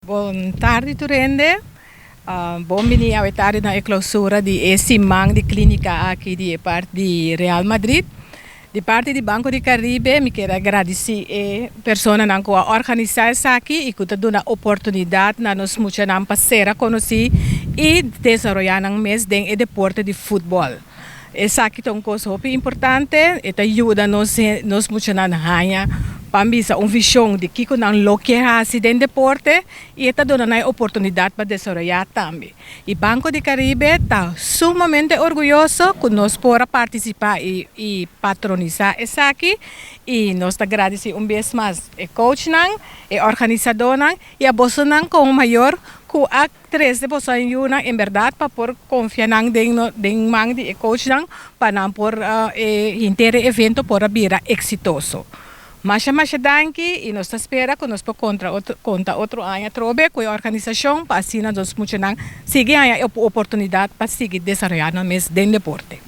Bon tardi, tur hende. Bon bini awe tardi na e klousura di e siman di klínika aki di parti di Real Madrid. Di parti di Banco di Caribe, mi ke gradisí e personanan ku a organisá esaki i ku ta duna oportunidat na nos muchanan pa sera konosí i desaroyá nan mes den e deporte di futbòl. Esaki ta un kos hopi importante, e ta yuda nos muchanan haña pa bisa un vishon di kiko nan lo ke hasi den deporte i e ta duna nan oportunidat pa desaroyá tambe. I Banco di Caribe ta sumamente orguyoso ku nos por partisipá i patronisá esaki i nos ta gradisí un bes mas e coachnan, e organisadónan i a bosonan komo mayor ku a trese boso yunan en berdat pa por konfia nan den man di e coachnan pa nan por henter evento por bira eksitoso. Masha masha danki i nos ta spera ku nos por konta otro aña trobe ku e organisashon pa asina nos muchanan sigui haña oportunidat pa sigui desaroyá nan mes den deporte.